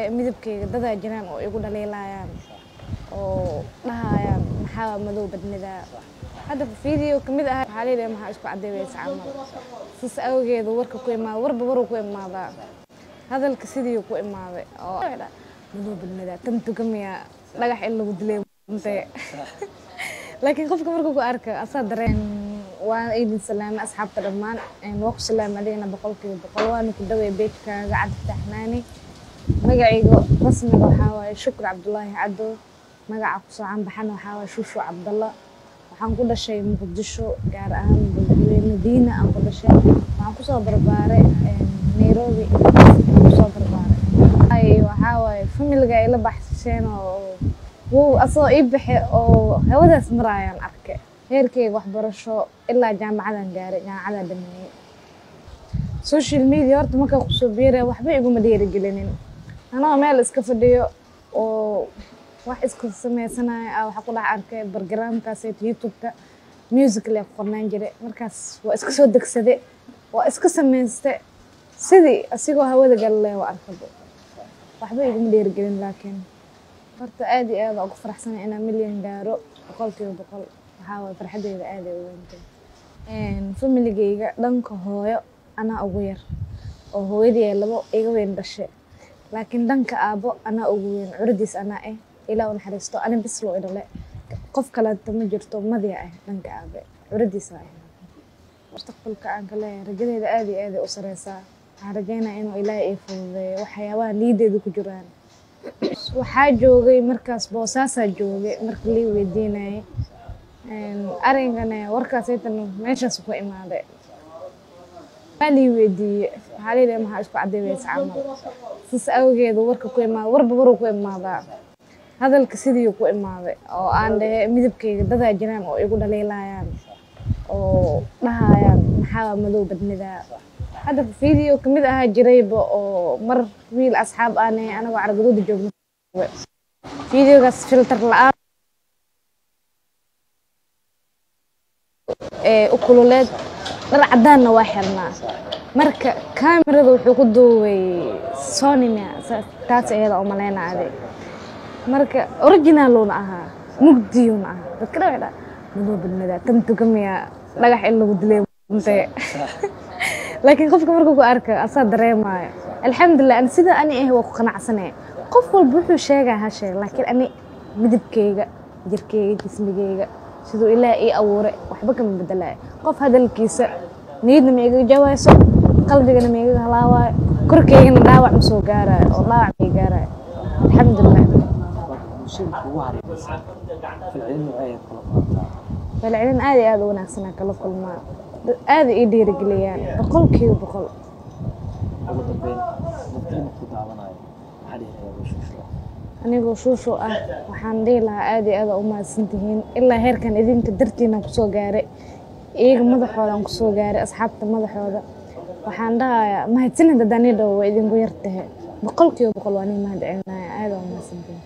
Midabkeyga dadaa jiraan oo igu dhaliilayaan oo dhahayaan maxaa madow badnidaa. Hadda video kamid ah waxaa leeyahay maxaa isku caddeynaysa camal. Saas awgeed warka ku imaada, warba waruu ku imaadaa, hadalka sidii ku imaaday oo madow badnidaa tan tugamiya dhagax in lagu dilay mantee, laakiin qofka markuu ku arka asaa dareen. Waan idin salaamay asxaabta dhammaan, waa ku salaamay adigana 100%, waana ku dhaway page-kaaga Cabdi Naani. Magacayga rasmiga waxaa waaye Shukri Cabdulaahi Cadow, magaca kusoo canbaxana waxaa waaye Shushu Cabdalla. Waxaan ku dhashay Muqdisho, gaar ahaan Beledweyne Madiina aan ku dhashay. Waxaan kusoo barbaaray Nairobi, aan kusoo barbaaray. Waxaa waaye familiga ay la baxsasheen oo wuu asagoo ii baxe oo hawadaas maraayaan arkay. Heerkeyga waxbarasho ilaa jaamacadan gaaray, jaamacadaan dhameeyey. Social media horta markaa kusoo biiraya waxba iguma dhiirigelinin. Anoo meel iska fadhiyo oo wax iska sameysanaya ah waxaa ku dhex arkay barnaamijkaas YouTube-ka, music lee ku qornaan jiray. Markaas waa iska soo degsaday, waa iska samaystay, sidii asigoo hawada galay waa arkabo. Waxba iguma dhiirigelin, laakiin horta aad iyo aad ugu faraxsanahay inaan milyan gaaro 100%. Waxaa waaye farxadeyda aad ay u weyntahay. Familigeyga dhanka hooyo anaa ugu yar oo hooyadii labo iga weyn dhashay, laakiin dhanka aabo anaa ugu weyn, curadiis anaa ah. Ilaah u naxariisto, ani bis loo i dhale, qof kaleeto ma jirto, madiya ah dhanka aabe, curadiisa ah. Mustaqbalka aan ka leeyahay rajadeyda aad iyo aad ay u sareysaa. Waxaan rajeynaya inuu Ilaahay ii fududeeyo waxyaabaha niyadeeda ku jiraan. Waxaa joogay markaas Boosaasaa joogay marka lii weydiinayay arrinkane, warkaas aytan meeshaas ku imaaday. Waa lii weydiiyey, waxaa leeyahay maxaa isku caddeynaysa camal. Saas awgeed warka ku imaada, warba waruu ku imaadaa, hadalka sidii ku imaaday oo aan dhahay midabkeyga dadaa jiraan oo igu dhaliilayaan oo dhahayaan maxaa madow badnidaa. Hadda video kamid ahaa jirayba oo mar wiil asxaab aan ahay anagoo cargaduuda joogno, videogaas filter la-aan ee u kululeed, dhar cadaanna waa xirnaa. Marka kaamirada wuxuu ku duubay Sony miya taas iyada u maleyna adig. Marka original uuna ahaa, mugdiyuuna ahaa. Dadka dhan waxay dhahaan madow badnidaa tan tugamiya dhagax in lagu dilay mantee, laakiin qofka markuu ku arka asaa dareemaayo. Alxamdulilah, ani sida ani ah waa ku qanacsanaya. Qof walba wuxuu sheegaa ha sheeg, laakiin ani midabkeyga, jirkeyga, jismigeyga siduu Ilaah ii abuuray waxba kama bedelayo. Qof hadalkiisa niyadna ma igaga jawayso, qalbigana ma igaga halaawaayo, korkeygana dhaawac ma soo gaarayo oo dhaawac ma ii gaarayo, alxamdulilah. Bulshada kugu hareeraysan falcelin noocee ayaad kula kulantaa? Falcelin aad iyo aad u wanaagsanaa kala kulmaa, dad aad ii dhiirigeliyaan 100%. Ugu dambeyn, dadkiina ku daawanayo maxaa dhihi lahaa Shuushu? Anigoo Shuushu ah waxaan dhihi lahaa aad iyo aad aa u mahadsantihiin ilaa heerkan idinka dartiinaan kusoo gaaray, iyaga madaxoodaan kusoo gaaray, asxaabta madaxooda. Waxaan dhahayaa mahadsanid, haddaan ii dhaho waa idinku yar tahay. 100% waa nii mahad celinaya, aad aa u mahadsantihiin.